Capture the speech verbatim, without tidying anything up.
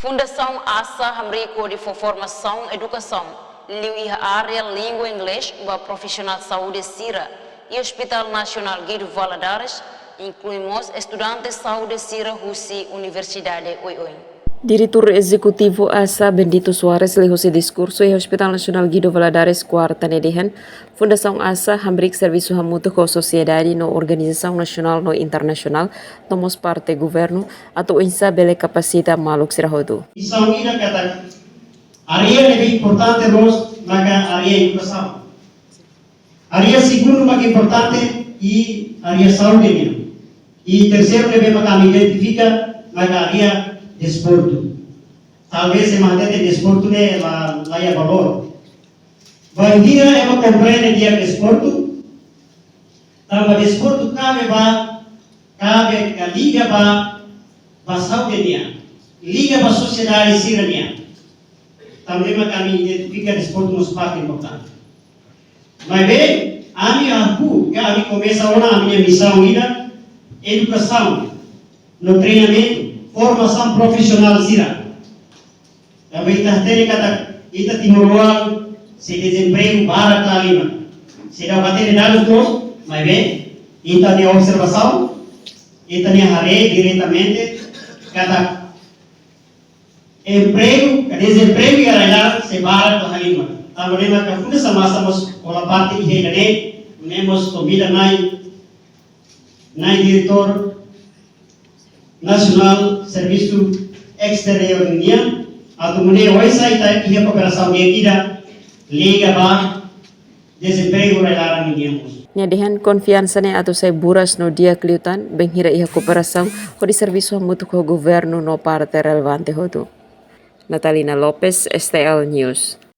Fundasaun ASA hamriik hodi fó formasaun edukasaun liu iha área língua inglés ba profisionál saúde sira iha Hospital Nasionál Guido Valadares, inklui mós estudante saúde sira husi Universidade Oioin. Diretór Ezekutivu ASA, Bendito Soares, liuhusi diskursu iha Hospital Nasionál Guido Valadares, Kuarta ne'e dehan, Fundasaun ASA hamriik servisu hamutuk ho sosiedade no organizasaun nasionál no internasionál, no mós parte governu, atu oinsá bele kapasita maluk sira hotu. Misaun ida katak área ne'ebé importante loos maka área edukasaun. Área segundu mak importante iha área saúde nian. I terseiru ne'ebé mak ami identifika maka área desportu. Talvés ema hatete desportu ne'e la, la iha valór. Bainhira ema komprende di'ak desportu, tanba desportu kabe ba, kabe ka liga ba, ba saúde nian, liga ba sosiedade sira nian. Tanba ne'e mak ami identifika desportu mós parte importante. Maibé, ami hahú, ka ami komesa ona ami-nia misaun ida, edukasaun, no treinamentu, formasaun profisionál sira. Tanba ita hatene katak ita timoroan sei dezempregu barak la halimar. Seidauk hatene dadus loos, maibé, ita-nia observasaun, ita-nia haree diretamente, katak empregu, ka dezempregu iha rai-laran sei barak la halimar. Tanba ne'e maka Fundasaun ASA mós hola parte iha ida-ne'e, nune'e mós konvida Na'i, Na'i Diretór Nasionál Servisu Esteriór nian, atu nune'e oinsá ita iha kooperasaun di'ak ida, liga ba dezempregu rai-laran nian mós. Nia dehan konfiansa ne'e atu sai buras no di'ak liután, bainhira iha kooperasaun hodi servisu hamutuk ho governu no parte relevante hotu. Natalina Lopes, S T L News.